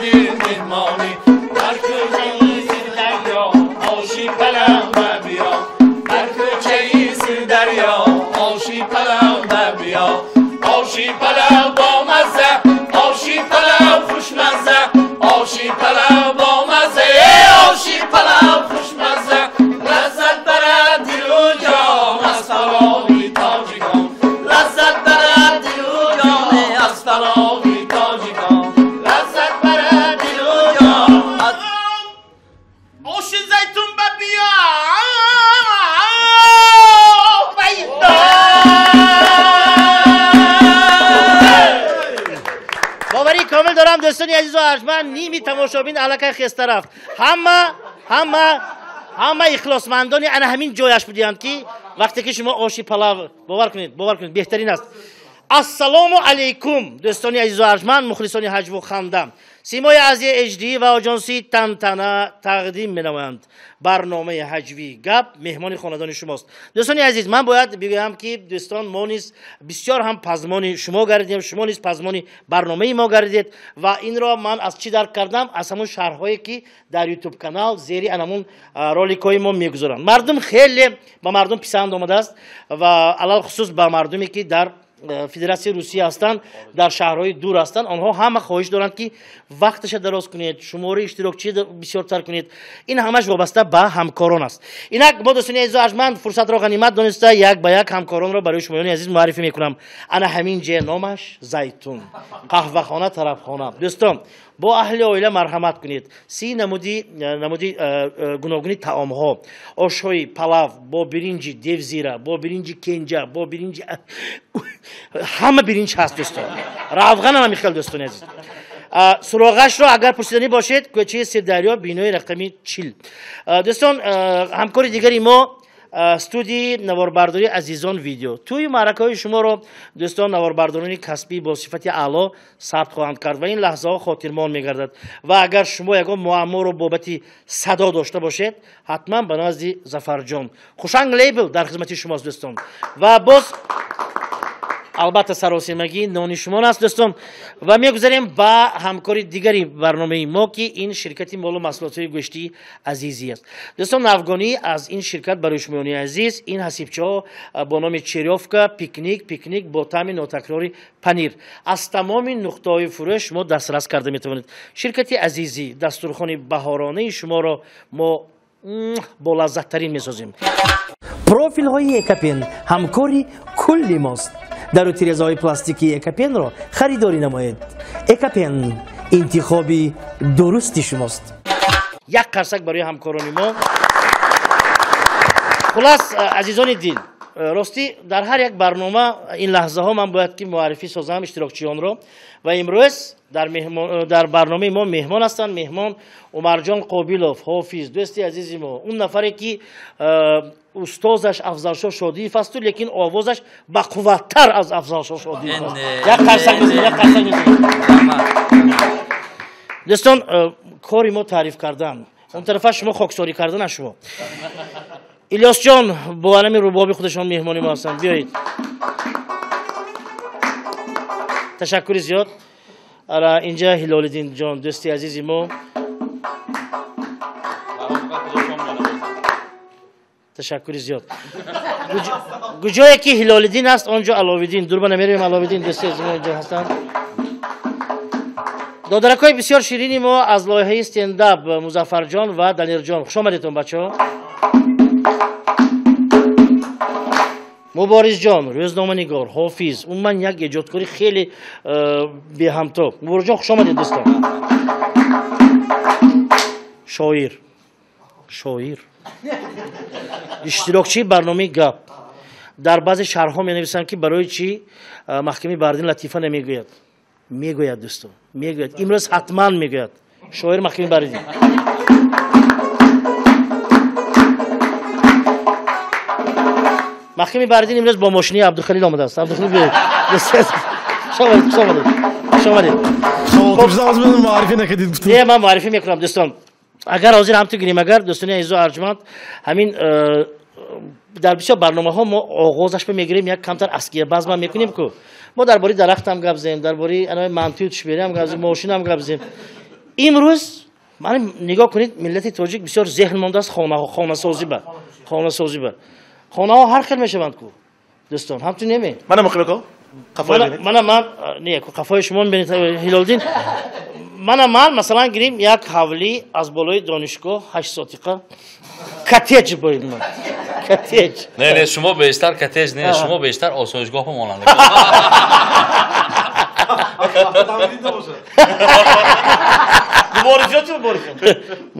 омадӣ меҳмонӣ. Дар кӯчаи Сирдарё оши палав биё, дар кӯчаи Сирдарё оши палав биё. Оши палав бо мазза, оши палав хушмазза, оши палав бо мазза, оши палав хушмазза. Лаззат барад дилу ҷон аз палови тоҷикон, лаззат барад дилу ҷон аз палови тоҷикон, лаззат барад дилу ҷон аз оши зайтун ба биё. Боварӣ комил дорам, дӯстони азизу арҷманд, ними тамошобин аллакай хеста рафт. Ҳама ихлосмандони ана ҳамин ҷояш будиянд, ки вақте ки шумо оши палав, бовар кунед, бовар кунед, беҳтарин аст. Ассалому алайкум, дӯстони азизу арҷманд, мухлисони ҳаҷву ханда. Симои Азия HD ва оҷонсии Тантана тақдим менамоянд. Барномаи ҳаҷвии гап меҳмони хонадони шумост. Дӯстони азиз, ман бояд бигӯям, ки дӯстон, мо низ бисёр ҳам пазмони шумо гардидем, шумо низ пазмони барномаи мо гардидед ва инро ман аз чӣ дарк кардам? Аз ҳамон шарҳҳое, ки дар YouTube канал зери анамун роликҳои мо мегузоранд. Мардум хеле ба мардум писанд омадааст ва алалхусус ба мардуме, ки дар Федератсияи Русия ҳастанд, дар шаҳрҳои дур ҳастанд, онҳо ҳама хоҳиш доранд, ки вақташа дароз кунед, шумораи иштирокчӣ бисёртар кунед. Ин ҳамаш вобаста ба ҳамкорон аст. Инак мо, дӯстони азизу арҷманд, фурсатро ғанимат дониста, як ба як ҳамкоронро барои шумоёни азиз муаррифӣ мекунам. Ана ҳамин ҷе номаш Зайтун, қаҳвахона, тарабхона. Дӯстон, бо аҳли оила марҳамат кунед. 30 намуди гуногуни таомҳо, ошҳои палав бо биринҷи девзира, бо биринҷи кенҷа, бо биринҷи ҳама биринҷ ҳаст, дӯстон. Равғанам ҳам хел, дӯстони азиз. Суроғашро агар пурсиданӣ бошед, кӯчаи Сирдарё, бинои рақами 40. Дӯстон, ҳамкори дигари мо студияи наворбардории Азизон видео. Тӯи маъракаҳои шуморо, дӯстон, наворбардорони касбӣ бо сифати аъло сабт хоҳанд кард ва ин лаҳзаҳо хотирмон мегардад. Ва агар шумо ягон муамморо бобати садо дошта бошед, ҳатман ба назди Зафарҷон. Хушанг лейбл дар хизмати шумост, дӯстон. Ва боз албатта саросемагӣ нони шумон аст, дӯстон. Ва мегузарем ба ҳамкори дигари барномаи мо, ки ин ширкати молу маҳсулотҳои гӯштии Азизӣ аст. Дӯстон, навгонӣ аз ин ширкат барои шумоёни азиз ин ҳасибчаҳо бо номи Черёвка, пикник, пикник бо таъми нотакрори панир. Аз тамоми нуқтаҳои фурӯш шумо дастрас карда метавонед. Ширкати Азизӣ дастурхони баҳоронаи шуморо мо бо лаззаттарин месозем. Профилҳои Экапен ҳамкори кулли мост. Дару тирезаҳои пластикии Экапенро харидорӣ намоед. Экапен интихоби дурусти шумост. Як қарсак барои ҳамкорони мо. Хулас, азизони дил, ростӣ дар ҳар як барнома ин лаҳзаҳо ман бояд ки муаррифӣ созам иштирокчиёнро ва имрӯз дар барномаи мо меҳмон ҳастанд. Меҳмон Умарҷон Қобилов, ҳофиз, дӯсти азизи мо, он нафаре ки устозаш Афзалшоҳ Шодиев асту, лекин овозаш бақувваттар аз Афзалшоҳ Шодиев аст. Як қарсак мезанем, як қарсак мезанем. Дӯстон, кори мо таъриф кардан, он тарафа шумо хоксорӣ кардан аз шумо. Илёсҷон бо алами рубоби худашон меҳмони мо ҳастанд. Биёед. Ташаккури зиёд. Ара инҷа Ҳилолиддинҷон, дӯсти азизи мо. Ташаккури зиёд. Куҷое ки Ҳилолиддин аст, он ҷо Аловиддин. Дурба намеравем, Аловиддин дӯсти азизи мо инҷо ҳастанд. Додаракҳои бисёр ширини мо аз лоиҳаи стендап Музаффарҷон ва Далерҷон. Хуш омадедтон, бачаҳо. Муборизҷон, рӯзноманигор, ҳофиз, умуман як эҷодкори хеле беҳамто. Муборизҷон, хуш омадед, дӯстон. Шоир, шоир, иштирокчии барномаи гап. Дар баъзе шаҳрҳо менависанд, ки барои чӣ маҳкамаи Бардин латифа намегӯяд. Мегӯяд, дӯстон, мегӯяд. Имрӯз ҳатман мегӯяд. Шоир маҳкамаи Бардин. Маҳкамаи Бардин имрӯз бо мошини Абдухалил омадааст. Абдухалил биёед. Хуш омадед, хуш омадед, хуш омадед. Муаррифӣ накардед. Не, ман муаррифӣ мекунам, дӯстон. Агар ҳозир ҳамту гирем, агар дӯстони азизу арҷманд, ҳамин дар бисёр барномаҳо мо оғозашро мегирем, як камтар аския базма мекунем ку. Мо дар бораи дарахтам гап зем, дар бораи анаи мантию тушбериам гап зем, мошинам гап зем. Имрӯз мана нигоҳ кунед, миллати тоҷик бисёр зеҳн мондааст хонасозӣ ба. Хонасозӣ ба. Хонаҳо ҳар хел мешаванд ку. Дӯстон, ҳамту неме? Мана муқимако? Мана ман, не, қафои шумо бинед, Ҳилолиддин. Мана ман, масалан, гирим як ҳавлӣ аз болои донишгоҳ 8 сотиқа коттедж боид ман. Коттедж. Не, не, шумо бештар коттедж не, шумо бештар осоишгоҳ монанд. Муборизҷон чӣ Муборизҷон?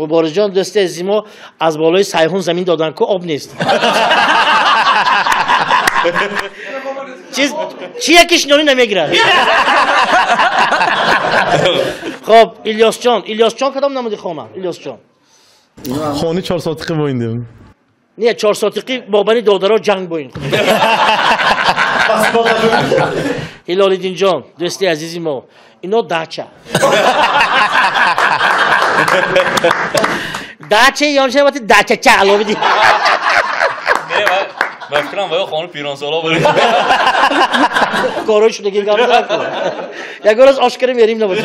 Муборизҷон дӯсти азизи мо аз болои Сайҳун замин додан ку об нест. Чиз чи якиш нони намегирад. Хоб, Илёсҷон, Илёсҷон кадом намуди хона? Илёсҷон. Хони 4 сотиқӣ боиндем. Не, 4 сотиқӣ бобани додаро ҷанг боин. Ҳилолиддинҷон, дӯсти азизи мо, ино дача. Дача ёнша вати дачача аловиди. Ба фикрам ваё хону пиронсоло буд. Корой шудаги гап зад. Ягон раз ошкара мерим набошад.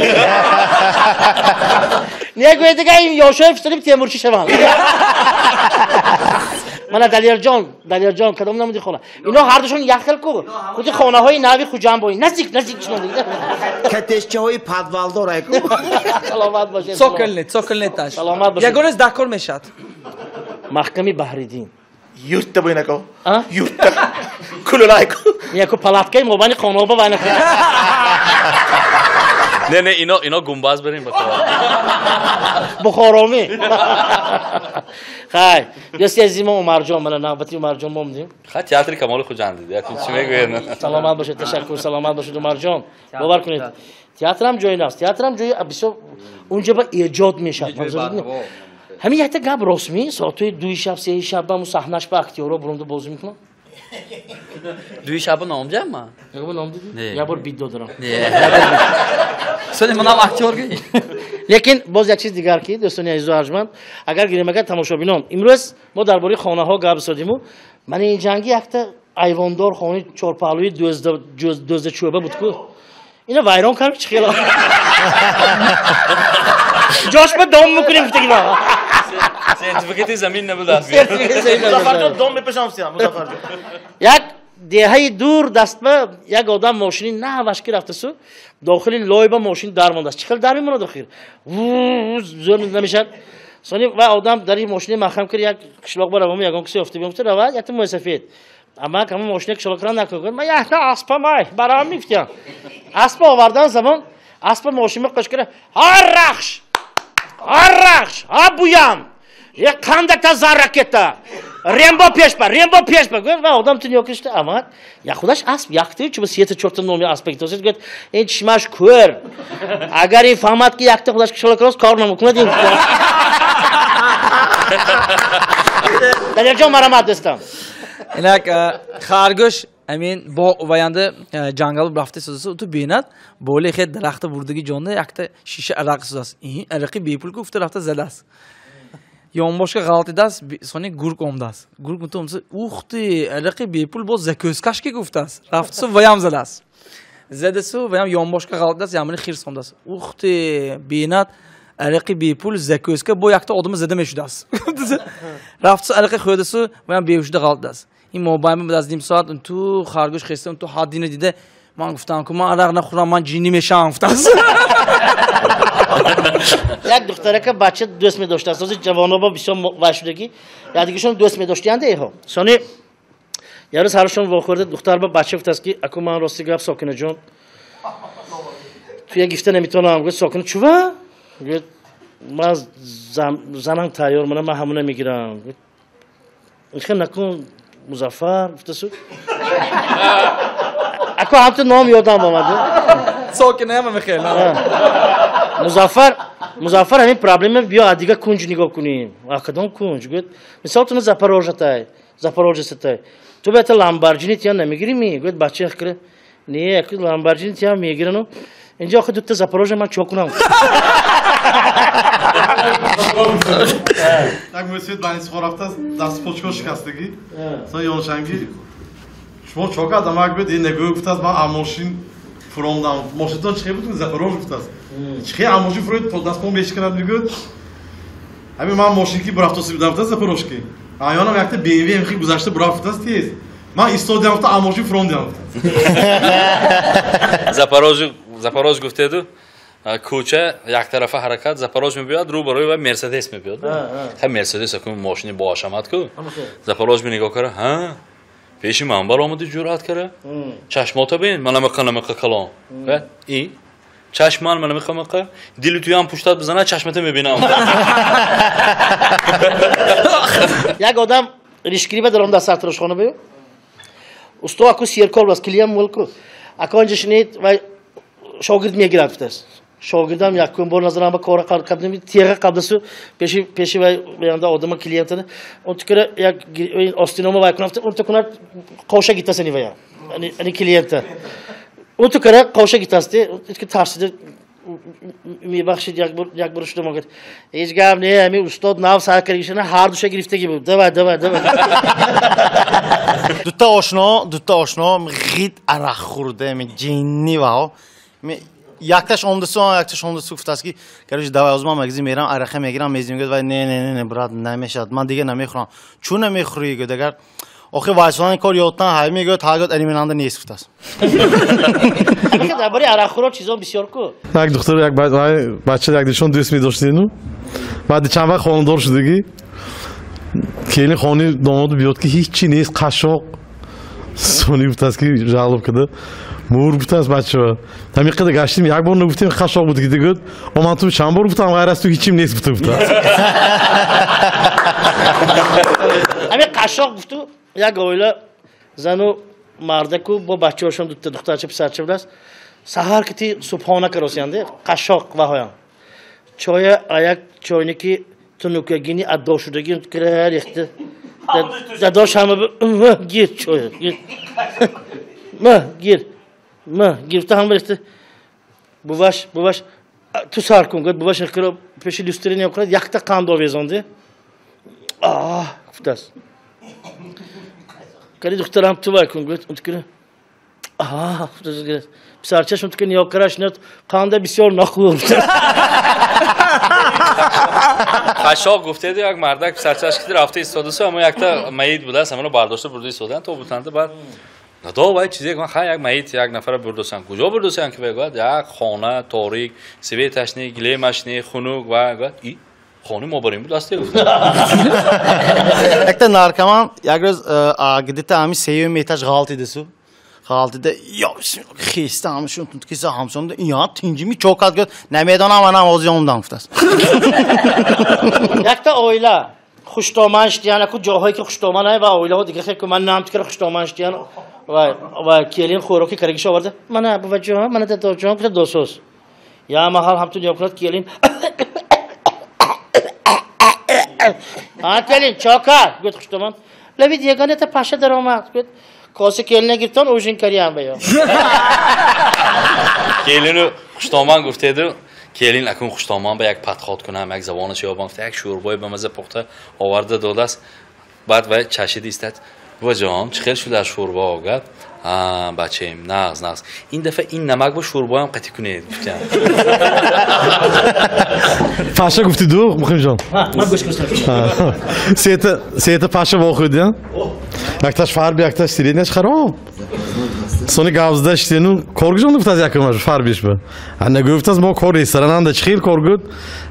Не гӯед дига ин ёшои фитоним темурчи шаванд. Мана Далерҷон, Далерҷон кадом намуди хона? Ино ҳардушон як хел ку. Худи хонаҳои нави Хуҷанд боин. Наздик, наздик чинон. Катешчаҳои подвалдор айку. Саломат бошед. Цокольный, цокольный этаж. Саломат бошед. Ягон раз дакор мешад. Маҳками Баҳриддин. Юртта буйн ако. Юртта. Кулулай ку. Яку палаткаи мобайни хонаҳо вайна. Не, не, ино гумбаз берем ба то. Бухороми. Хай, дӯсти азизи мо Умарҷон, мана навбати Умарҷон момдем. Хай, театри Камоли Хуҷанд дид. Яку чӣ мегӯед? Саломат бошед, ташаккур, саломат бошед Умарҷон. Бовар кунед. Театрам ҷои наст. Театрам ҷои бисёр унҷа ба эҷод мешавад. Ҳамин якта гап ростми, соатҳои 2 шаб, 3 шаб ба саҳнаш ба актёрҳо бурунда бозӣ мекунанд? 2 шаба ном ҷам ман? Як бор ном дидӣ? Як бор бит додарам. Сони манам актёр гӣ. Лекин боз як чиз дигар ки дӯстони азизу арҷманд, агар гирем агар тамошобинон, имрӯз мо дар бораи хонаҳо гап задиму, ман ин ҷанги якта айвондор хонаи чорпаҳлӯи дӯзда чӯба буд ку. Ина вайрон кард чӣ хело. Ҷош ба дом мекунем гуфтагӣ ма. Сертификати замин набудааст. Музаффарҷон дом мепешам сиям, Музаффарҷон. Як деҳаи дур дастба як одам мошини навашки рафтасу дохили лой ба мошин дар мондааст. Чӣ хел дар мемонад охир? Зӯр намешавад. Сони ва одам дар ин мошини маҳкам кард як қишлоқ ба равому ягон кисе ёфта биёмта равад, якта мӯйсафед. Амак ҳама мошина қишлоқро накун. Ман якта аспам ай, барам мегуфтям. Аспа овардан замон аспа мошинма қош кара, ҳар рахш! Ҳар рахш! Ҳа буям! Е қандата зар ракета! Рембо пешба, рембо пешба. Гӯяд, ва одам ту нигоҳ кишта, амак, я худаш асп, якта чуба сета чорта номи аспа гитосед, гӯяд, ин чишмаш кӯр. Агар ин фаҳмад ки якта худаш қишлоқрост кор намекунад ин. Далерҷон марамат дӯстам. Инак харгӯш амин бо ваянда ҷангал рафта сузасу ту бинад боле хе дарахта бурдиги ҷонда якта шиша арақ сузас. Ин арақи бепул гуфта рафта задас. Ёнбошка ғалтидас, сони гург омдас. Гург муту омса, ух ты, арақи бепул боз закӯскашки гуфтас. Рафтасу ваям задас. Задасу ваям ёнбошка ғалтидас, ямини хирс омдас. Ух ты, бинад арақи бепул закӯска бо якта одама зада мешудас. Рафтасу арақи хӯрдасу ваям беҳушда ғалтидас. Ин мобайни баъд аз ним соат ту харгӯш хестам, ту ҳаддина дида, ман гуфтам ку ман арақ нахӯрам, ман ҷинӣ мешавам гуфтас. Як духтарака бача дӯст медоштааст. Ҳозир ҷавонобо бисёр вай шудагӣ, якдигашон дӯст медоштиянд эҳо. Сони як рӯз ҳарашон вохӯрда духтар ба бача гуфтааст ки аку ман рости гап Сокинаҷон, туя гифта наметавонам. Гӯяд Сокина чува? Гӯяд ман занам тайёр, мана ман ҳамона мегирам. Гӯяд ихел накун Музаффар гуфтасу. Аку ҳамту ном ёдам омад. Сокина мехел. Музаффар, Музаффар ҳамин проблема биё аз дига кунҷ нигоҳ кунем. А кадом кунҷ? Гӯяд мисол туна Запорожатай, Запорожецатай. Ту ба та Ламборджини тия намегирӣ ми? Гӯяд бача хикра. Не, аку Ламборджини тия мегирану. Инҷо охи дута Запорожа ман чо кунам? Як мӯсид ба ин рафтааст, дастпочко шикастагӣ. Со ёншангӣ шумо чо кардам? Як гӯяд, ин нагӯ гуфтааст, ман амошин Фуромдам. Мошинтон чихе буд, Запорож гуфтааст. Чихе а мошин фуроид дастпон мешиканад мегӯяд. Ҳамин ман мошин ки бурафтоси будам гуфтааст Запорожки. Аёнам якта BMW МХ гузашта бурафтааст тез. Ман истодиам гуфта а мошин фуромдиам гуфтааст. Запорож гуфтеду кӯча яктарафа ҳаракат Запорож мебиёд, рӯ барои ва Мерседес мебиёд. Ха Мерседес акун мошини боҳашамат ку. Запорож нигоҳ кара, ҳа пеши ман баромади ҷуръат кара. Чашмота бин, манамақа намақа калон. И чашман манамақа мақа, дили туям пуштат бизана чашмата мебинам. Як одам ришкириба даромада сартарошхона бию. Усто аку серкор бас клиент мулку. Аку анҷа шинид ва шогирд мегирад гуфтааст. Шогирдам якум бор назарам ба кора қабдем теға қабдасу пеши пеши вай янда одама клиентани он тукара як остинома вай кунам он тукунар қоша гитасани вая ани клиента он тукара қоша гитасти ки тарсида мебахшид як бор шуда мегӯяд ҳеҷ гап не ҳами устод нав сар кардагишана ҳар душа гирифтаги буд давай давай давай. Дута ошно ғид арақ хӯрда ҷинни вао якташ омдасу якташ омдасу гуфтааст ки короче давай ҳозир ман магазин мерам арақа мегирам мезим. Гӯяд вай не не не брат намешавад ман дига намехӯрам. Чун намехӯрӣ? Гӯяд агар охи вайсолани кор ёдтан ҳай мегӯяд ҳа гӯяд алиминанда нест гуфтааст. Дар бораи арақхӯро чизо бисёр ку. Як духтар як бача якдишон дӯст медоштену баъди чанд вақт хонадор шудагӣ келин хони домоду биёд ки ҳеҷ чи нест қашоқ. Сони гуфтааст ки жалоб када мур гуфтааст бачаҳо ҳамин қадар гаштем як бор нагуфтем қашоқ буд ки гӯяд о ман ту чанд бор гуфтам ғайр аз ту ҳечим нест гуфта гуфтааст. Ҳамин қашоқ гуфту як оила зану мардаку бо бачаҳошон дута духтарча писарча будааст. Саҳар кити субҳона каросиянде қашоқ ваҳоям чоя аяк чойники тунукагини аддо шудагӣ кира рехта дадош ҳама гир чоя гир ма гир ма гирифта ҳама рехта буваш буваш ту сар кун гӯяд буваш кира пеши люстра нигоҳ кунад якта қанд овезонде аҳ гуфтааст кали духтарам ту вай кун гӯяд унтукира аҳ гуфтааст писарчаш унтука нигоҳ караш над қанда бисёр нахӯр. Қашоқ гуфтеду як мардак писарчаш ки рафта истодасу аммо якта маит будааст аморо бардошта бурда истодан то бутанда баъд надо вай чизе ман хай як маит як нафара бурдосам куҷо бурдосам ки мегӯяд як хона торик светаш не гилемаш не хунук ва гӯяд и хони мо барем буд асте гуфта. Якта наркоман як рӯз где-то ҳами сеюм этаж ғалтидасу ғалтида ё хеста ҳамшун тунткиса ҳамсонда я тинҷими чокат гӯяд намедонам манам ҳозир омдам гуфтааст. Якта оила хуштоман шидиян аку ҷоҳое ки хуштоман ай ва оилаҳо дига хел ку ман намтикара хуштоман шидиян ва келин хӯроки карагиша оварда мана буваҷон мана дадоҷон гуфта досоз я маҳал ҳамтун нигоҳ кунад келин а келин чокар гӯяд хуштоман лавид ягоната паша даромад гӯяд коса келина гирифтан ужин кариям баё. Келину хуштоман гуфтеду келин акун хуштоман ба як падход кунам як забонаш ёбам гуфта як шӯрбои ба маза пухта оварда додааст. Баъд вай чашида истад буваҷон чӣ хел шуда шӯрбо гӯяд а бачаем нағз нағз ин дафъа ин намак бо шӯрбоям қатӣ кунед гуфтям. Паша гуфтиду Муқимҷон сета паша вохӯрдиям якташ фарби якташ средняш хароб. Сони гавзда шитену кор гужонда гуфтааст якумаш фарбиш ба нагуфтааст мо кор ресторананда чӣ хел кор гуд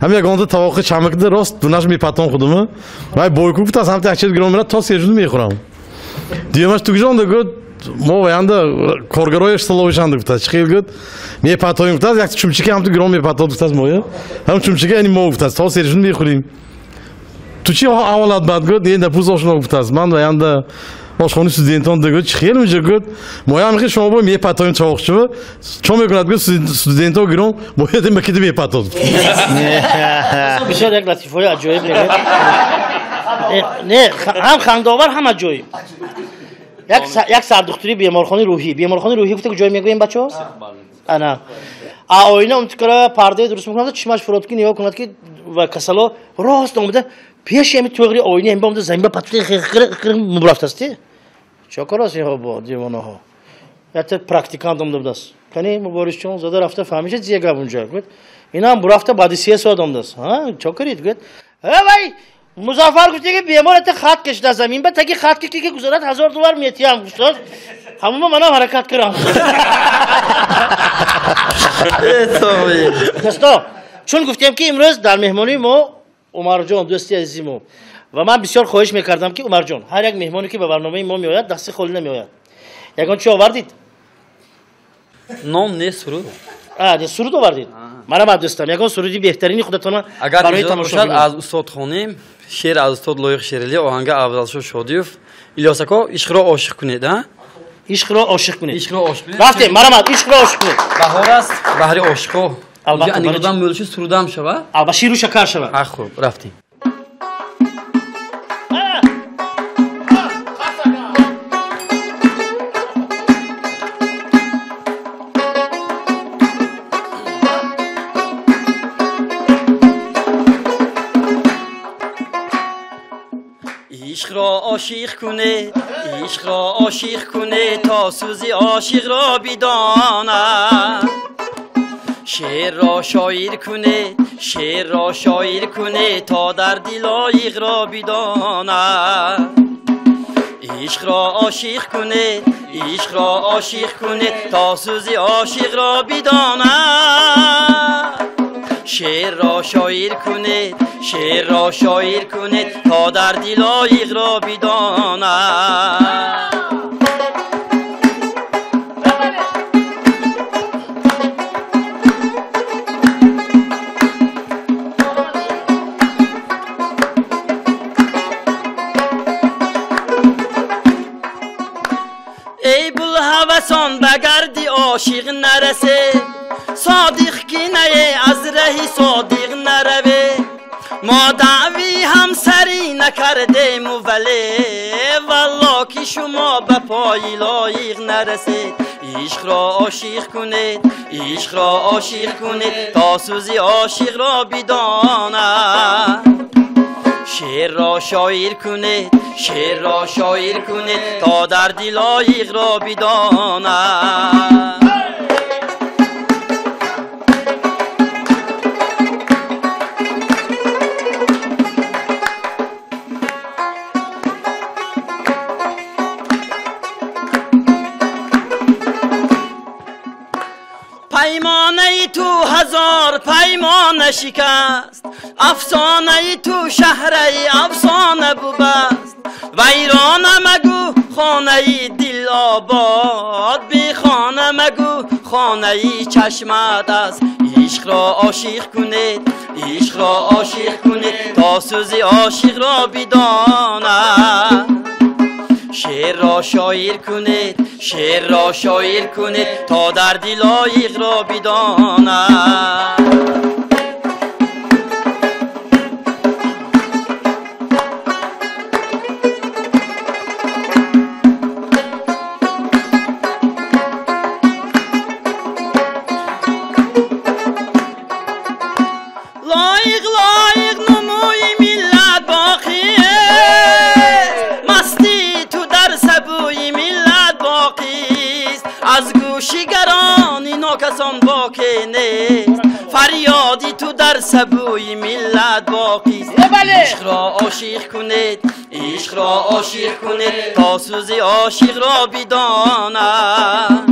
ҳам ягонта тавоқи чамакда рост дунаш мепатон худума вай бойку гуфтааст ҳамта як чиз гирон мерад то сержуду мехӯрам. Дуюмаш ту гужонда гуд мо ваянда коргарои столовишанда гуфтааст чӣ хел гуд мепатоем гуфтааст як чумчика ҳамту гирон мепатод гуфтааст моя ҳам чумчика яъни мо гуфтааст то сержуду мехӯрем. Ту чӣ аввалат бад гуд не напӯз ошно гуфтааст ман ваянда ошхонаи студентон гуд чӣ хел инҷа гуд моям хел шумо бо мепатоем чавоқчиба чо мекунад гуд студентон гирон моя макида мепатод. Бисёр як латифаҳои аҷоиб мегӯяд. Не ҳам хандовар ҳам аҷоиб. Як сардухтури беморхонаи рӯҳӣ беморхонаи рӯҳӣ гуфта ҷой мегӯем бачаҳо ана а оина унтукара пардаи дуруст мекунад чишмаш фурод ки нигоҳ кунад ки ва касало рост омада пеши ҳами тӯғри оина ҳам омада замин ба патли мубрафтасти чо корос инҳо бо девонаҳо Якта практикант омда будааст. Кани Муборизҷон зада рафта фаҳмиша чие гап унҷа? Гӯяд, инам бурафта баъди 3 соат омдааст. Ҳа, чо карид? Гӯяд, вай Музаффар гуфте ки бемор ата хат кашида замин ба таги хат ки гузарад $1000 метиям гуфтааст. Ҳамума манам ҳаракат кардам. Дӯсто, чун гуфтем ки имрӯз дар меҳмонии мо Умарҷон дӯсти азизи мо ва ман бисёр хоҳиш мекардам ки Умарҷон ҳар як меҳмоне ки ба барномаи мо меояд дасти холӣ намеояд. Ягон чӣ овардид? Ном не, суруд. Не, суруд овардид? Марҳамат дӯстам, ягон суруди беҳтарини худатонро барои тамошобинон. Агар аз устод хонем, шеър аз устод Лоиқ Шералӣ, оҳанга Абдулшо Шодиев. Илёс ако, ишқро ошиқ кунед, а? Ишқро ошиқ кунед. Ишқро ошиқ кунед. Рафтем, марҳамат, ишқро ошиқ кунед. Баҳор аст, баҳри ошиқо. Албатта, анигудам мӯлши сурудам шава. Албатта, ширу шакар шава. А, хуб, рафтем. Ишқро ошиқ кунед, ишқро ошиқ кунед, то сӯзи ошиқро бидонад. Шеърро шоир кунед, шеърро шоир кунед, то дарди лоиқро бидонад. Ишқро ошиқ кунед, ишқро ошиқ кунед, то сӯзи ошиқро бидонад. Шеърро шоир кунед, шеърро шоир кунед, то дарди лоиқро бидонад. Эй булҳавасон ба гарди ошиқ нарасе, содиқ ки нае аз раҳи содиқ нараве. Мо даъви ҳамсарӣ накардему вале валло ки шумо ба пои лоиқ нарасед. Ишқро ошиқ кунед, ишқро ошиқ кунед, то сӯзи ошиқро бидонад. Шеърро шоир кунед, шеърро шоир кунед, то дарди лоиқро бидонад. Паймонаи ту ҳазор паймона шикаст, афсонаи ту шаҳраи афсона бубаст. Вайрона магӯ хонаи дил обод, бехона магӯ хонаи чашмат аст. Ишқро ошиқ кунед, ишқро ошиқ кунед, то сӯзи ошиқро бидонад. Шеърро шоир кунед, шеърро шоир кунед, то дарди лоиқро бидонад. Лоиқ лоиқ нумӯи миллат боқист, мастии ту дар сабӯи миллат боқист. Аз гӯшигарони нокасон боке нест, фарёди ту дар сабӯи миллат боқист. Ишқро ошиқ кунед, ишқро ошиқ кунед, то сӯзи ошиқро бидонад.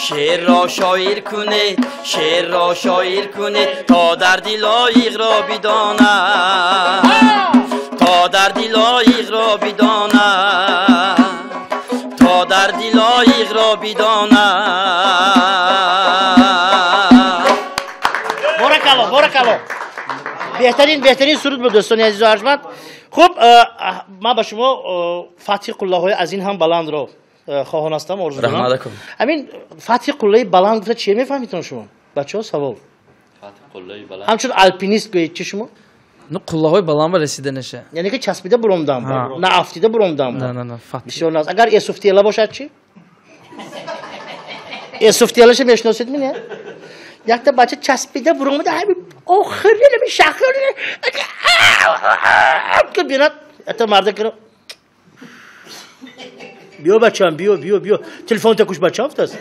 Шеърро шоир кунед, шеърро шоир кунед, то дарди лоиқро бидонад. То дарди лоиқро бидонад. То дарди лоиқро бидонад. Боракалло, боракалло. Беҳтарин, беҳтарин суруд буд дӯстони азизу арҷманд. Хуб, ман ба шумо фатҳи қуллаҳои аз ин ҳам баландро хоҳон ҳастам, орзу дорам. Раҳмат акум. Ҳамин фатҳи қуллаи баланд гуфта чие мефаҳмидтон шумо? Бачаҳо савол. Фатҳи қуллаи баланд. Ҳамчун алпинист гӯед чи шумо? Ну қуллаҳои баланд ба расида наша. Яъне ки часпида буромдам, на афтида буромдам. На, на, на, фатҳ. Бисёр наз. Агар эсуфтиела бошад чи? Эсуфтиелаша мешиносед ми не? Якта бача часпида буромда, ҳамин охири ҳамин шахр ки бинад, это марда кира. Биё бачам, биё, биё, биё. Телефонта куш бачам гуфтааст.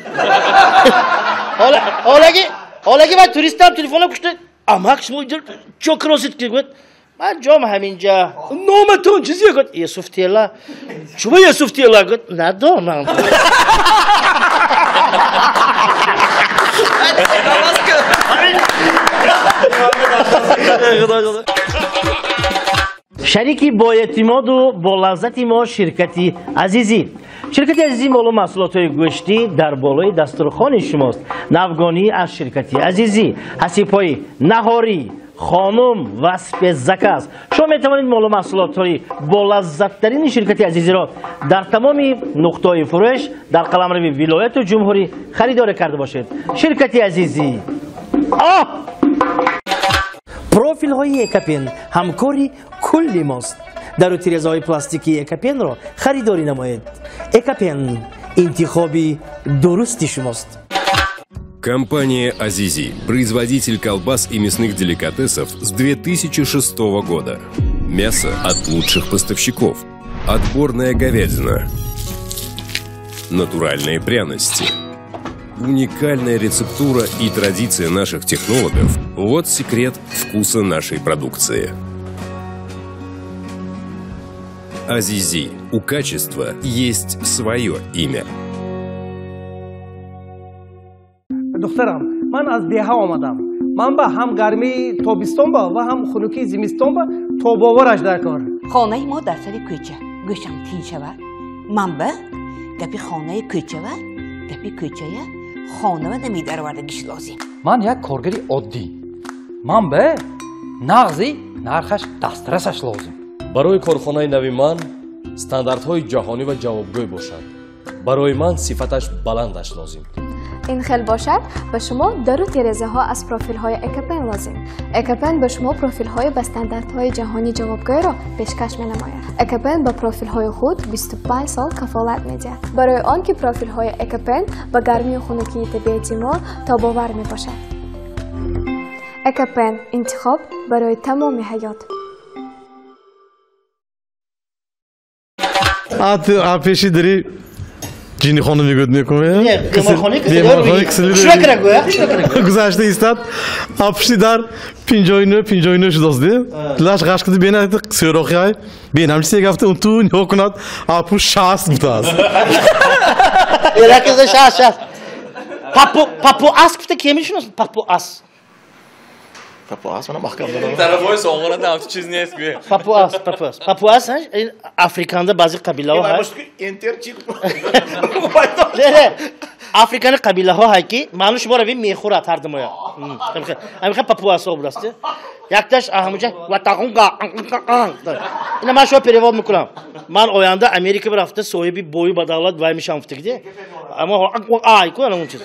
Ҳолаги вай туристам телефона кушта. Амак шумо инҷо чо кросит ки гуфт. Ман ҷом ҳаминҷа. Номатон чизе гуфт. Юсуф Тела. Шумо Юсуф Тела гуфт. Надонам. Шарики бо эътимоду бо лаззати мо ширкати Азизӣ. Ширкати Азизӣ молу маҳсулотҳои гӯштӣ дар болои дастурхони шумост. Навгонӣ аз ширкати Азизӣ, ҳасибҳои наҳорӣ, хонум ва спецзаказ. Шумо метавонед молу маҳсулотҳои болаззаттарини ширкати Азизиро дар тамоми нуқтаҳои фурӯш дар қаламрави вилояту ҷумҳурӣ харидорӣ карда бошед. Ширкати Азизӣ. Оҳ! Профилҳои Экапен ҳамкори кулли мост. Дару тирезаҳои пластикии Экапенро харидорӣ намоед. Экапен интихоби дурусти шумост. Компания «Азизи» – производитель колбас и мясных деликатесов с 2006 года. Мясо от лучших поставщиков. Отборная говядина. Натуральные пряности. Уникальная рецептура и традиция наших технологов – вот секрет вкуса нашей продукции. «Азизи» – у качества есть свое имя. Духтарам, ман аз деҳа омадам. Ман ба ҳам гармии тобистон ба ва ҳам хунукии зимистон ба тобовараш дар кор. Хонаи мо дар сари кӯча. Гӯшам тин шавад. Ман ба гапи хонаи кӯчава, гапи кӯчая хонава намедаровардагиш лозим. Ман як коргари оддӣ. Ман ба нағзи нархаш дастрасаш лозим. Барои корхонаи нави ман стандартҳои ҷаҳонӣ ва ҷавобгӯй бошад. Барои ман сифаташ баландаш лозим. Ин хел бошад, ба шумо дару терезаҳо аз профилҳои Экапен лозим. Экапен ба шумо профилҳои ба стандартҳои ҷаҳонӣ ҷавобгӯйро пешкаш менамояд. Экапен ба профилҳои худ 25 сол кафолат медиҳад. Барои он ки профилҳои Экапен ба гармию хунукии табиати мо тобовар мебошад. Экапен интихоб барои тамоми ҳаёт. Пеши дари ҷиннихона мегӯяд мекунад. Гузашта истад, пушти дар 59-59 шудааст. Дилаш ғаш киди бена сӯрохи бенам чизе гафта он ту нигоҳ кунад, пушт 60 будааст. Эракиза 60. Папуас гуфта ки мешиносад? Папуас. Папуас, мана маҳкам дорам. Тарафҳои Соғона ҳамчун чиз нест гӯе. Папуас, папуас. Папуас Африканда баъзе қабилаҳо ҳаст. Энтер чи? Не, Африкани қабилаҳо ҳай ки маълум шумо равӣ мехӯрад ҳар думоя. Ҳамин папуасҳо будаст. Якташ ҳамунҷа ватағунга. Ина ман шумо перевод мекунам. Ман оянда Америка рафта соҳиби бою ба давлат вай мешавам гуфтагиде. Аммо ай ку ана он чиз.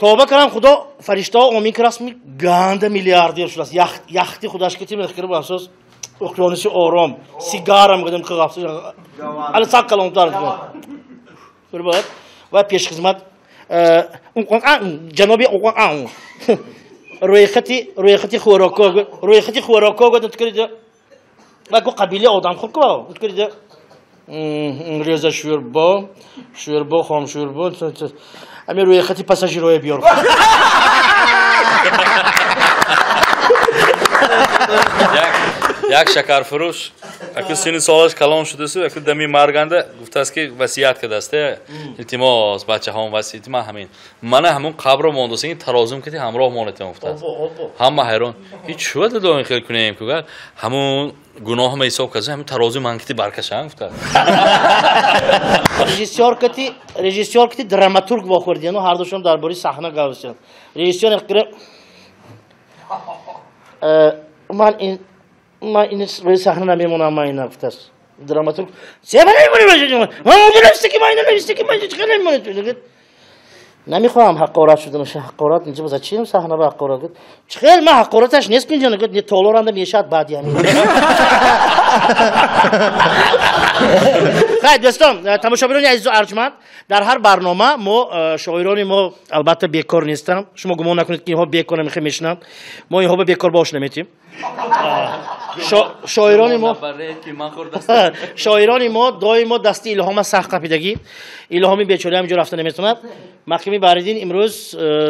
Тавба кардам худо фариштаҳо омин ки расми ганда миллиардер шудааст. Яхти худаш ки тимехкира баасос уқёнуси ором сигарам гудам ки ғафс ала сак калонтар ва пешхизмат ҷаноби рӯйхати хӯроко рӯйхати хӯроко гуд ва ку қабилаи одамхӯр ку реза шӯрбо шӯрбо хомшӯрбо ҳамин рӯйхати пассажирое биёр. Як шакарфурӯш аку синни солаш калон шудасу аку дами марганда гуфтааст ки васият кардааст, илтимос бачаҳом васият ман ҳамин мана ҳамун қабрро мондааст ин тарозум кати ҳамроҳ монетам гуфтааст. Ҳама ҳайрон ҳеҷ чӯ дадо ин хел кунем ку ҳамун гуноҳма ҳисоб кард ҳамин тарозу ман кати баркашам гуфтааст. Режиссёр кати драматург вохӯрдияну ҳардушон дар бораи саҳна гап заданд. Режиссёр ман ин ман ин рӯи саҳна намемонам, ман ина гуфтааст. Драматург намехоҳам ҳақорат шуданаша, ҳақорат инҷа зачем саҳна ба ҳақорат? Чӣ хел ман ҳақораташ нест инҷа, не толоранда мешавад баъди ҳамин. Хай дӯстон, тамошобинони азизу арҷманд, дар ҳар барнома мо шоирони мо албатта бекор нестанд. Шумо гумон накунед ки инҳо бекор намехе мешинанд. Мо инҳо ба бекор бош наметем. Шоирони мо шоирони мо доимо дасти илҳома сахт қапидагӣ. Илҳоми бечора ҳам ҷо рафта наметавонад. Маҳками Баҳриддин имрӯз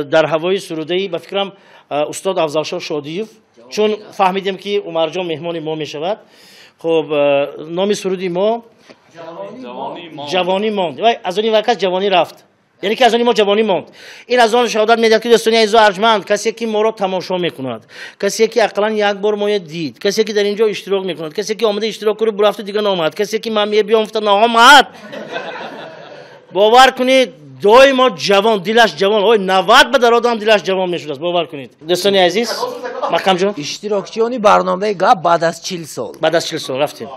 дар ҳавои сурудаи ба фикрам устод Афзалшоҳ Шодиев, чун фаҳмидем ки Умарҷон меҳмони мо мешавад. Хуб, номи суруди мо ҷавонӣ монд. Вай аз они вай кас ҷавонӣ рафт. Яъне ки аз они мо ҷавонӣ монд. Ин аз он шаҳодат медиҳад ки дӯстони азизу арҷманд, касе ки моро тамошо мекунад, касе ки ақаллан як бор моя дид, касе ки дар ин ҷо иштирок мекунад, касе ки омада иштирок кунад, бурафту дига наомад, касе ки ман мебиём гуфта наомад. Бовар кунед, доимо ҷавон, дилаш ҷавон. Ой, 90 ба дар одам дилаш ҷавон мешудааст, бовар кунед. Дӯстони азиз, Маҳкамҷон. Иштирокчиёни барномаи гап баъд аз 40 сол. Баъд аз 40 сол рафтем.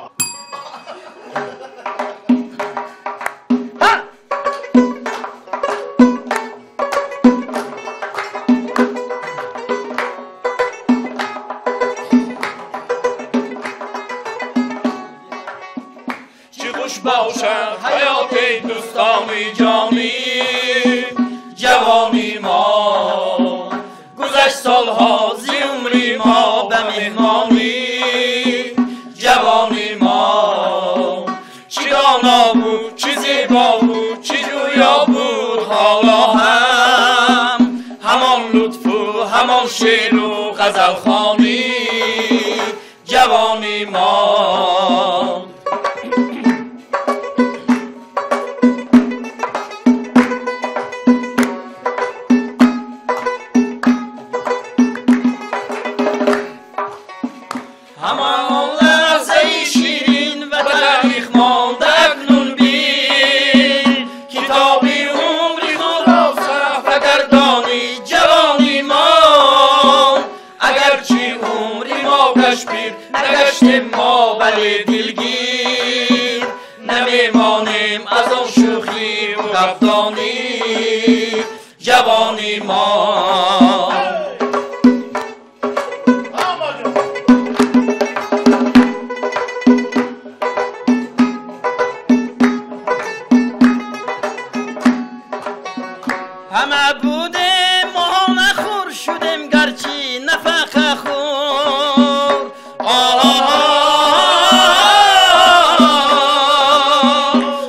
باشد حیات دوستانی جانی جوانی ما گذشت سالها زی عمری ما به مهمانی جوانی ما چی دانا بود چی زیبا بود چی جویا بود حالا هم همان لطف و همان شعر و غزل خوانی جوانی ما. ما ولی دلگیر نمیمانیم از آن شوخی و گفتانی جوانی ما. همه بودیم ما نخور شدیم گرچه نفقه خور.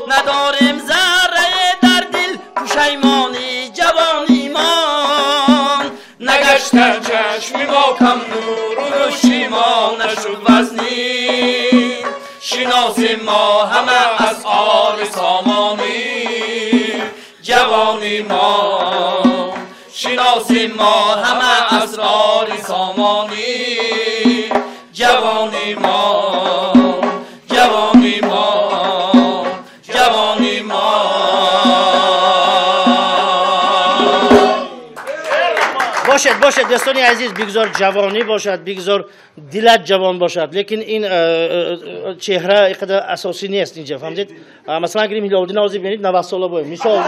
نداریم ذره در دل پشیمانی جوانی ما. نگشته چشم ما کم نور و گوشی ما نشد وزنی. شناسیم ما همه از آر سامانی جوانی ما. شناسیم ما همه اسرار سامانی جوانی ما. جوانی ما. جوانی ما. باشد باشد دوستانی عزیز، بگذار جوانی باشد، بگذار دلت جوان باشد، لیکن این چهره اینقدر اساسی نیست اینجا، فهمیدید؟ مثلا گیریم هلالدین آزی ببینید 90 ساله بود، مثال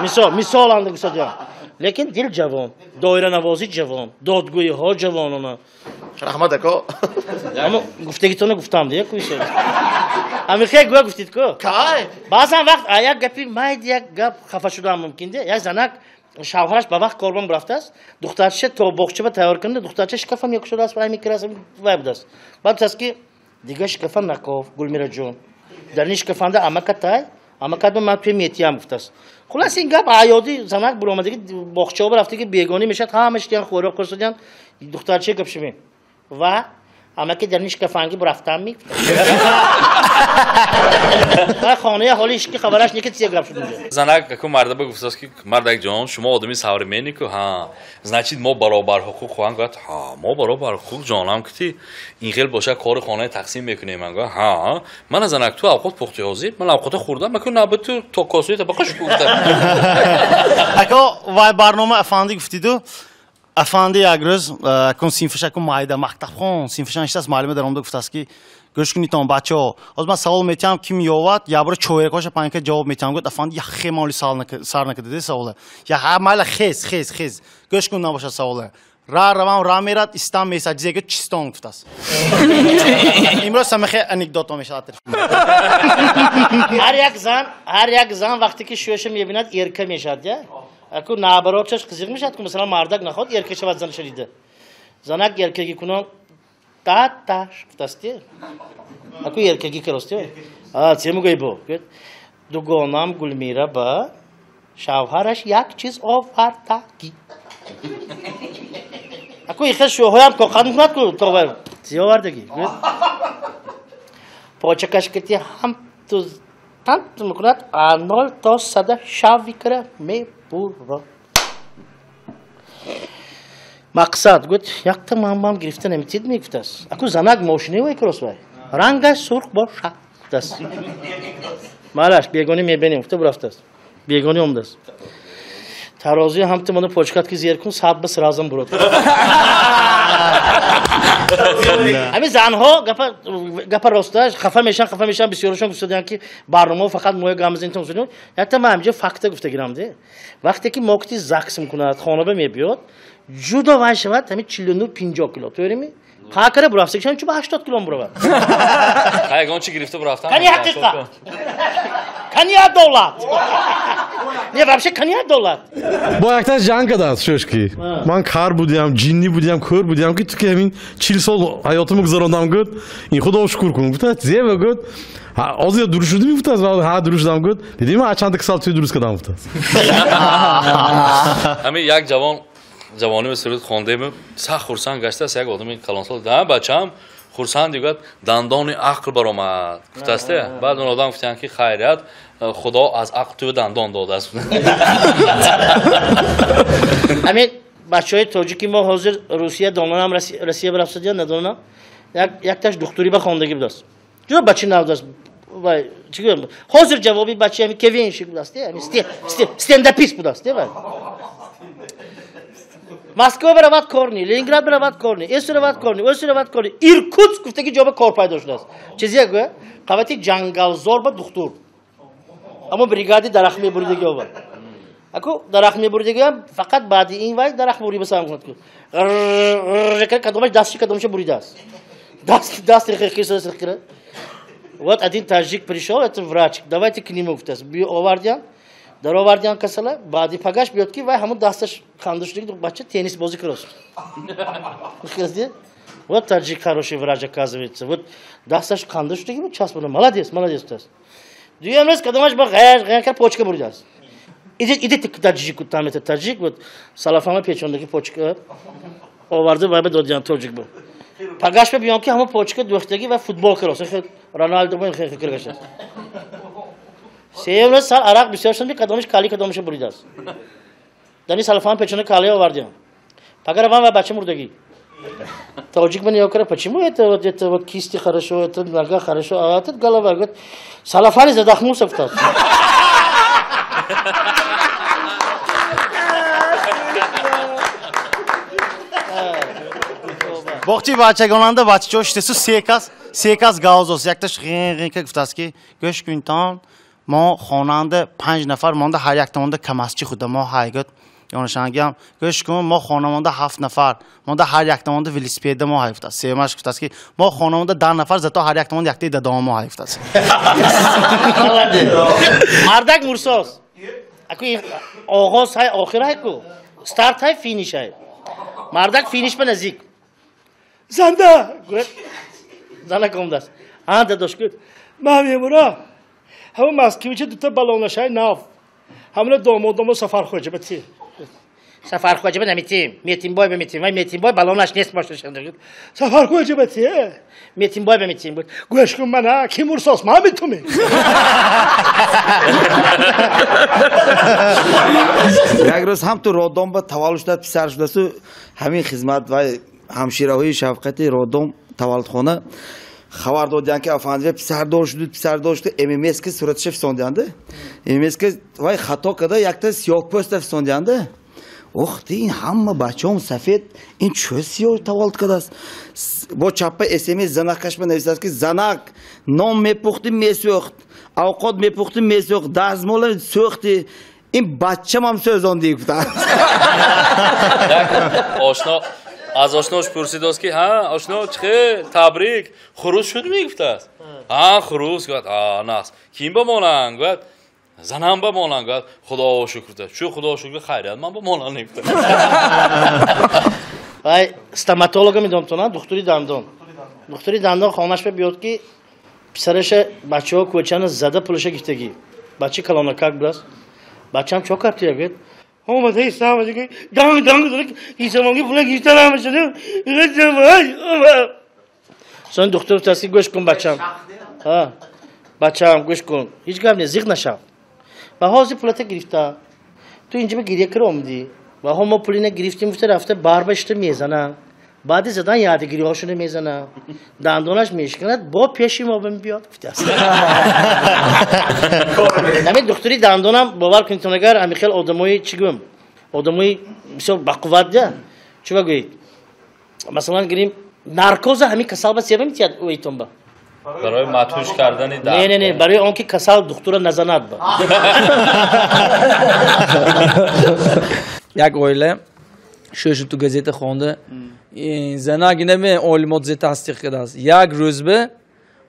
مثال مثال اند گفتم، لیکن دل جوان، دایره نوازی جوان، دادگویی ها جوانانه. رحمت اکا. اما گفتگیتون گفتم دیگه کویش. همین خیلی گویا گفتید کو؟ کای. بعضا وقت یک گپی ماید یک گپ خفه شده ممکن ده، یک زنک шавҳараш ба вақт корбон рафтааст, духтарча то боғчаба тайёр кунда, духтарча шкафам як шудааст, вай мекирааст, вай будааст. Баъд гуфтааст ки дига шкафа наков, Гулмираҷон. Дар ин шкафанда амака тай, амакат ман туи метиям гуфтааст. Хулас ин гап аёди занак буромадаги боғчаба рафтаги бегонӣ мешавад, ҳамаш диян хӯрок хӯрсадиян, духтарча гап шуме. Ва амаки дар ин шкафанги бурафтам ми. Ва хонаи ҳоли ишки хабараш неки тия гап шуд инҷо. Занак аку марда ба гуфтааст ки мардак ҷон, шумо одами современный ку, ҳа, значит мо баробар ҳуқуқ хоҳам гуфт, ҳа, мо баробар ҳуқуқ ҷонам кути ин хел боша кори хонаи тақсим мекунем. Ман гуфт, ҳа, мана занак ту авқот пухти ҳозир, ман авқота хӯрдам, маку набуд ту то косуи табақа шу гуфта. Ако вай барнома афанди гуфтиду, афанди як рӯз кун синфаша кун майда мактабхон синфаша нишаст, муаллима дар омада гуфтааст ки гӯш кунитон бачаҳо, ҳозир ман савол метиҳам, ким ёвад, ябро чойракоша панка ҷавоб метиҳам. Гуфт афанди як хе моли сар накарда савола, я ҳа майла хез хез хез, гӯш кун набошад савола. Ра равам ра мерад, истам месад, чизе гӯ чистон гуфтааст. Имрӯз самахе анекдото мешавад. Ҳар як зан вақте ки шӯяша мебинад эрка мешавад, я? Аку наоборот чаш қизиқ мешавад ку, масалан мардак нахоҳад эрка шавад занаша дида. Занак эркаги кунон Таташ гуфтасти. Аку еркагӣ карости. А це мугай бо. Дугонам Гулмира ба шавҳараш як чиз овардагӣ. Аку ихе шӯҳоям тоқат мекунад ку то зи овардагӣ. Почакаш кити ҳам ту тант мекунад, а 0 то 100 шавикра мебурад. Мақсад гуфт, якта манбам гирифта наметид мегуфтааст. Аку занак мошине вай крос вай. Рангаш сурх бошад гуфтааст. Малаш бегони мебинем гуфта бурафтааст. Бегони омадааст. Тарози ҳам ту ману почкат ки зер кун, сад ба сразам бурад. Ҳамин занҳо гапа роста хафа мешан, бисёрашон гуфтаанд ки барномаҳо фақат моя гамзинтон гуфтанд. Якта ман ҳамҷо факта гуфта гирам де. Вақте ки мокти закс мекунад, хона ба мебиёд, ҷудо вай шавад ҳамин 49-50 кило. Тоърими? Қакара бурафтагишам чу ба 80 кило буравад. Ягон чи гирифта бурафтам? Кани ҳақиқат? Кани адолат? Не, вообще кани адолат? Бо якта ҷанг кардааст шӯшки. Ман кар будиам, ҷиннӣ будиам, кӯр будиам, ки ту ки ҳамин 40 сол ҳаётимро гузарондам гуфт, ин худо шукр кун гуфтааст, зева гуфт, ҳозир дуруст шудӣ гуфтааст, ҳа дуруст шудам гуфт, дидӣ ман чанд сол туи дуруст кардам гуфтааст. Ҳамин як ҷавон ҷавонӣ ба суруд хондем, сахт хурсанд гаштааст, як одами калонсол, да бачам хурсанд дигад, дандони ақл баромад гуфтааст. Баъд он одам гуфтанд ки хайрият, Худо аз ақл ту дандон додааст. Ҳамин бачаҳои тоҷики мо ҳозир Русия донам, Россия рафтадиям надонам, якташ духтури ба хондагӣ будааст. Ҷудо бача навдааст. Вай, чӣ гӯям? Ҳозир ҷавоби бача ҳамин кевенщик будааст, ҳамин стендапист будааст, вай. Москва биравад кор ни, Ленинград биравад кор ни, эсу равад кор ни, осу равад кор ни, Иркутск гуфтаги ҷо ба кор пайдо шудааст. Чизе гӯя? Қавати ҷангалзор ба духтур. Аммо бригади дарахт мебуридагӣ овард. Аку дарахт мебуридагиам фақат баъди ин вай дарахт бурӣ ба сар мекунад. Кадомаш дастши кадомаша буридааст. Даст рехи. Вот один таджик пришел, это врач. Давайте к нему гуфтааст. Овардиан. Даровардиан касала, баъди пагаш биёд ки вай ҳамон дасташ ханда шудаги бача теннис бозӣ кардааст. Вот таджик хороший врач оказывается. Вот дасташ ханда шудаги буд, часпона. Молодец, молодец гуфтааст. Дуюм рӯз кадомаш ба ғайр ғайр кард, почка буридааст. Идите к таджику, там это таджик, вот салафама печондаги почка оварда вай ба додиан тоҷик буд. Пагаш ба биён ки ҳамон почка дӯхтаги ва футбол кардааст. Роналдо бо ин хел фикр гаштааст. Сеюм рӯз сар арақ бисёр шуд, кадомиш кали кадомиша буридааст. Дани салфан печона кали овардиам. Пагара ван ва бача мурдагӣ. Тоҷик ба нигоҳ кард, почему это вот это вот кисти хорошо, это нога хорошо, а этот голова, говорит, салафани задохнулся гуфтааст. Боғчи бачагонанда бачачо шитесу се кас гавзос, якташ ғин ғин ка гуфтааст ки гӯш кунтон, мо хонанда 5 нафар монда, ҳар якта монда камасчи худа мо ҳай гӯд ёнашангиам гӯш кун, мо хона монда 7 нафар монда, ҳар якта монда велосипеда мо ҳай гуфтааст. Сеюмаш гуфтааст ки мо хона монда 10 нафар, зато ҳар якта монда яктаи дадома мо ҳай гуфтааст. Мардак мурсоз. Аку оғоз ҳай, охир ҳай ку. Старт ҳай, финиш ҳай. Мардак финиш ба наздик. Занда! Гӯяд. Занак омадааст. Ҳа дадош гӯяд. Ман мемурам. Ҳамон Москвича дута балонашай нав. Ҳамона домодомо Сафархоҷа ба ти. Сафархоҷа ба наметим. Метимбой ба метим. Вай Метимбой балонаш нест бошад. Сафархоҷа ба ти. Метимбой ба метим. Гӯяш кун мана ки мурсос ман метуми. Як рӯз ҳам ту роддом ба таваллуд шудад, писар шудасу ҳамин хизмат вай ҳамшираҳои шафқати роддом таваллудхона хабар додианд ки афандия писардор шуд, писардор шуд, ММС ки суратша фисондианд. ММС ки вай хато карда якта сиёҳпӯста фисондианд. Ох, ти ин ҳама бачаҳом сафед, ин чӯ сиёҳ таваллуд кардааст. Бо чаппа СМС занакашба нависааст ки занак нон мепухтӣ месӯхт, авқот мепухтӣ месӯхт, дастмола сӯхтӣ, ин бачамам сӯзондӣ гуфтааст. Ошно аз ошнош пурсидааст ки ҳа ошно чӣ табрик хурус шуд мегуфтааст. Ҳа хурус гуфт, а нас ким ба монанд гуфт, занам ба монанд гуфт, Худо шукр гуфт. Чу Худо шукр хайрият ман ба монанд гуфт. Вай стоматолога медонам тона, духтури дандон. Духтури дандон хонаш биёд ки писараша бачаҳо кӯчана зада пулаша гифтагӣ. Бача калонакак будааст. Бачаам чо кард туя гӯяд. Омада истам данг данг исамонги пула гифтанам. Сон духтур гуфтааст ки гӯш кун бачам. Бачаам гӯш кун. Ҳеҷ гап не, зиқ нашав. Ва ҳозир пулата гирифта. Ту инҷа гиря кира омадӣ. Ва ҳо мо пулина гирифтем гуфта рафта барба шита мезанам. Баъди задан ядгириҳошоно мезанам. Дандонаш мешиканад, бо пеши мо биёд гуфтааст. Ҳамин духтури дандонам бовар кунед агар ҳамин хел одамои чӣ гӯям? Одамои бисёр бақувват да. Чӣ гӯед? Масалан гирим наркоза ҳамин касал ба себа метиҳад ӯйтон ба. Барои матҳуш кардани дард. Не, не, не, барои он ки касал духтура назанад ба. Як оила шӯши ту газета хонда, зана гинаме олимот зе тасдиқ кардааст. Як рӯзбе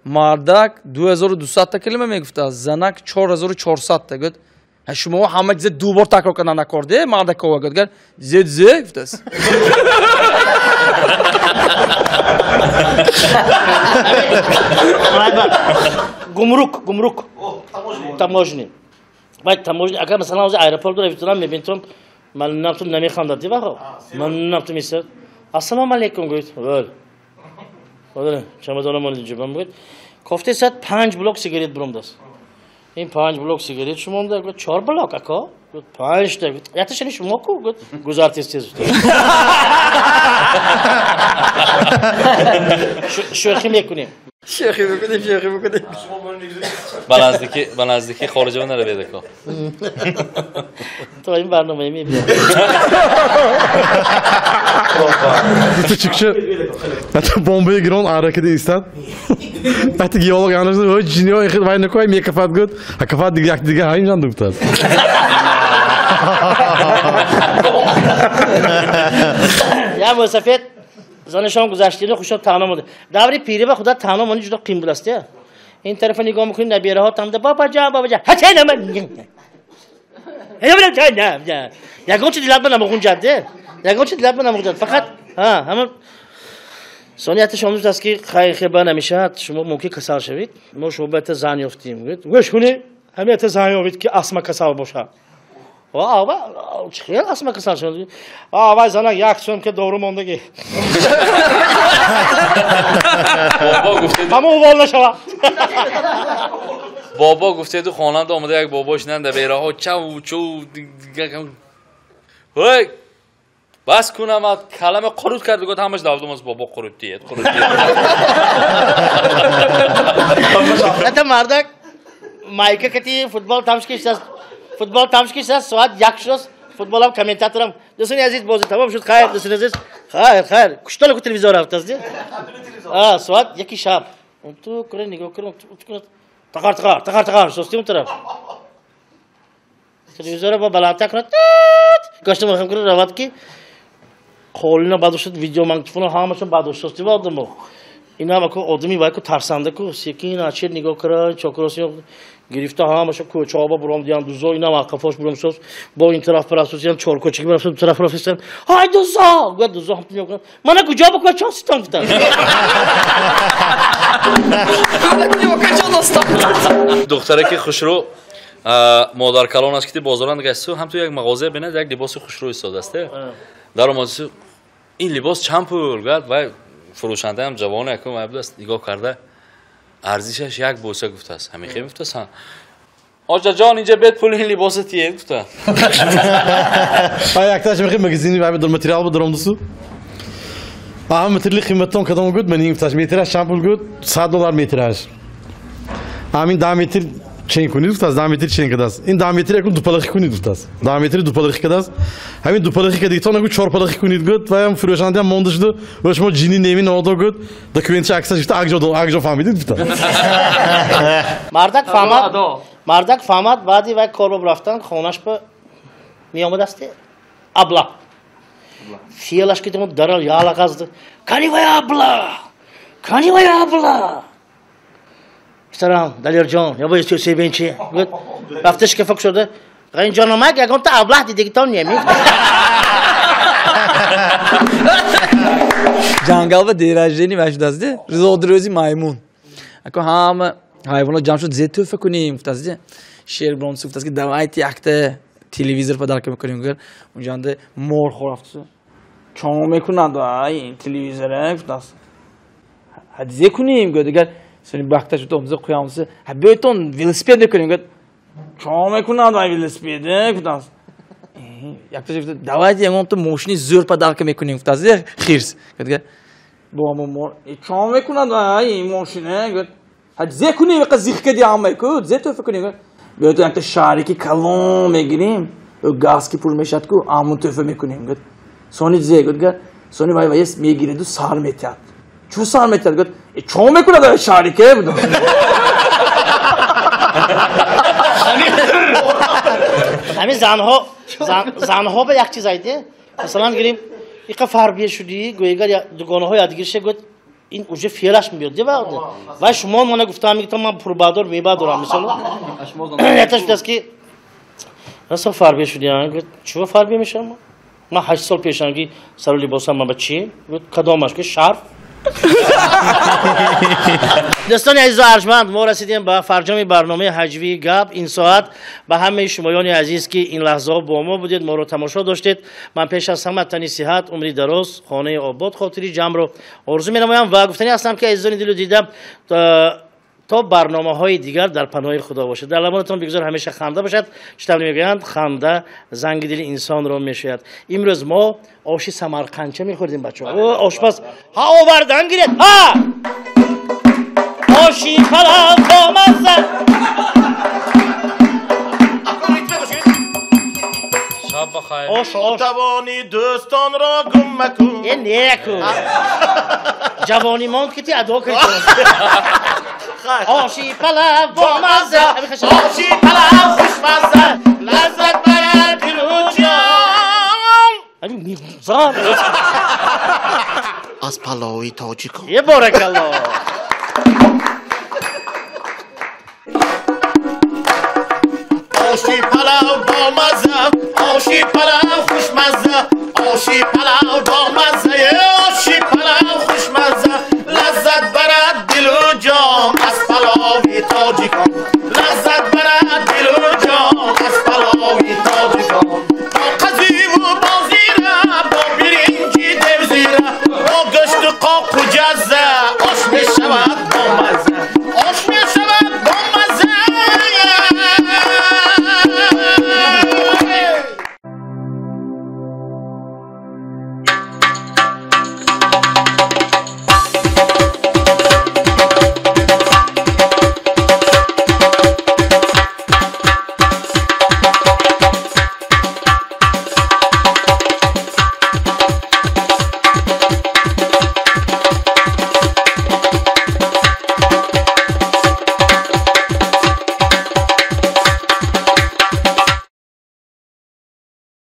мардак 2200 та калима мегуфтааст, занак 4400 та. Гӯяд, шумо ҳама чиза ду бор такрор кардан накорде, мардакова гӯяд, гар зе зе гуфтааст. Гумрук, гумрук. Таможни. Вай таможни, агар масалан ҳозир аэропорт рафтам, мебинам ман намтун намехандад, дивахо. Ман намтун месад. Ассалому алайкум гӯяд. Вол. Вол, чамадонам он ҷибам гӯяд. Кофте сад 5 блок сигарет буромдааст. Ин 5 блок сигарет шумонда гӯяд, 4 блок ака. Гӯяд 5 та. Гӯяд, яташани шумо ку? Гӯяд, гузар тез тез. Шӯхӣ мекунем. Шӯхӣ мекунем, шӯхӣ мекунем. Ба наздикӣ хориҷа наравед ака. То ин барномаи мебинем. Дута чикча бомбаи гирон аракада истад. Вақте геолог анашд, ой ҷиниё эхел вай накой мекафад гӯд, акафад дига як дига ҳамин ҷан дугтааст. Я мусафед занашон гузаштину хушо таъно монда. Даври пири ба худа таъно монда ҷудо қим будаст. Ин тарафа нигоҳ мекунӣ набираҳо тамда бабаҷан бабаҷан ҳачай нама ягон чи дилат ба намуғунҷад де ягон чи дилат ба намуғунҷад фақат ҳама сони яташ омӯзд аст ки хайр хеба намешавад шумо мумкин касал шавед мо шумо ба ята зан ёфтем гӯш кунед ҳама ята зан ёбед ки астма касал бошад. Чӣ хел астма касал шавад? Вай занак як сӯмка дору мондагӣ. Ҳама увол нашавад. Бобо гуфтеду хонанда омада як бобо шинанда бераҳо чав чув ҳой бас кунамад калама қурут кард гуфт ҳамаш давдумас бобо қурут диет қурут диет. Ата мардак майка кати футбол тамошо киштааст. Футбол тамошо киштааст соат 1 шуд футболам комментаторам дӯстони азиз бозӣ тамом шуд хайр дӯстони азиз хайр хайр куштолаку телевизор рафтааст соат 1 шаб ту кура нигоҳ кунам тақар тақар тақар тақар шостим тараф телевизора бо баландтар кунад гаштам мехоҳам кунам равад ки қолина бадо шуд видеомагнитофона ҳамашон бадо шостива одамо инам аку одами вай ку тарсанда ку секин ачир нигоҳ кара чокроси гирифта ҳамаша кӯчаҳо буром диям дузо инам ақафош буром шос бо ин тараф рафтосиям чор кӯчаки рафтос ду тараф рафтосиям ҳай дузо гӯяд дузо ҳам нигоҳ кунад мана куҷо ба кӯча ситон гуфтам. Духтараки хушрӯ модаркалон аст ки бозоранд гашту ҳам ту як мағоза бинад як либоси хушрӯ истодааст. Дар омадсу ин либос чанд пул гӯяд вай фурӯшандаам ҷавоне якум вай будааст нигоҳ карда арзишаш як бӯса гуфтааст. Ҳамин хел гуфтааст. Оҷаҷон инҷа бед пули ин либоса тиед гуфта. Ай якташ мехи магазини вай дар материал бу даромдусу. Ҳама материали қиматтон кадом гуд ман ин гуфташ метраш чанд пул гуд $100 метраш. Ҳамин 10 метр чен кунед гуфтааст 10 метр чен кардааст. Ин 10 метр якум дупалахӣ кунед гуфтааст. 10 метр дупалахӣ кардааст. Ҳамин дупалахӣ кардагитон агу чорпалахӣ кунед гуд ваям фурӯшандаам монда шуду ва шумо ҷинни неми наодо гуд документча аксаш гуфта акҷо фаҳмидед гуфта. Мардак фаҳмад мардак фаҳмад баъди вай кор ба рафтан хонаш ба меомадааст абла фиелаш ки димо дарал ялағазд кани вай абла кани вай абла писарам Далерҷон я бояд себенчи рафта шкафа кушода ғайнҷономак ягонта аблаҳ дидагитон неми. Ҷангал ба день рождения вашудааст, зодрӯзи маймун. Ако ҳама ҳайвонот ҷамъ шуд, зе тӯҳфа кунем гуфтааст. Шер бромс гуфтааст ки давайте якта телевизор подарка мекунем. Гуфт унҷанда мор хорафтсу. Чо мекунад ай телевизора гуфтааст. Ҳа зе кунем гуфт, дигар сони бахта шуд, омза қуямса. Ҳа биёйтон велосипед мекунем гуфт. Чо мекунад ай велосипед гуфтааст. Якта гуфт давайте ягонта мошини зӯр подарка мекунем гуфтааст. Хирс. Гуфт бо ҳамон мор чо мекунад ай мошина гуфт. Ҳа зе кунем иқа зих кади ҳамаи ку зе тӯҳфа кунем гуфт. Биёйтон якта шаҳре ки калон мегирем, газ ки пур мешавад ку ҳамон тӯҳфа мекунем гуфт. Сони зе гуфт, сони вай вайс мегираду сар метиҳад. Чӯ сар метиҳад гуфт, чо мекунад ай шаҳрике буд. Ҳамин занҳо ба як чиз айде. Масалан гирем, иқа фарбия шудӣ, гӯягар дугонаҳои ядгирша гуфт, ин уже феълаш мебиёд, де вай шумо мана гуфтаам, мегуфтам ман пурбадор мебадорам, мисол. Яташ шудааст ки расо фарбия шудӣ, гуфт чӯ фарбия мешавам? Ман 8 сол пешанги сару либосам ман ба чӣ? Гуфт кадомаш? Гуфт шарф. Дӯстони азизу арҷманд, мо расидем ба фарҷоми барномаи ҳаҷвии гап. Ин соат ба ҳамаи шумоёни азиз, ки ин лаҳзаҳо бо мо будед, моро тамошо доштед, ман пеш аз ҳама тани сиҳат, умри дароз, хонаи обод, хотири ҷамъро орзу менамоям ва гуфтанӣ ҳастам, ки азизони дилу дида, то барномаҳои дигар дар паноҳи Худо бошед. Дар лабонатон бигзор ҳамеша ханда бошад. Чӣ тавр мегӯянд, ханда занги дили инсонро мешӯяд. Имрӯз мо оши самарқандча мехӯрдем, бачаҳо. Ошпаз ҳа овардан гиред, ҳа! Оши палав бо мазза. Шаб бахайр. Тавони дӯстонро гум макун. Э не ку. Ҷавонӣ монд ки ти адо кардӣ. Оши палав бо мазза, оши палав хушмазза, лаззат барад дилу ҷон. Аз палови тоҷикон. Е боракалло. Оши палав бо мазза, оши палав хушмазза, оши палав бо мазза, оши палав хушмазза.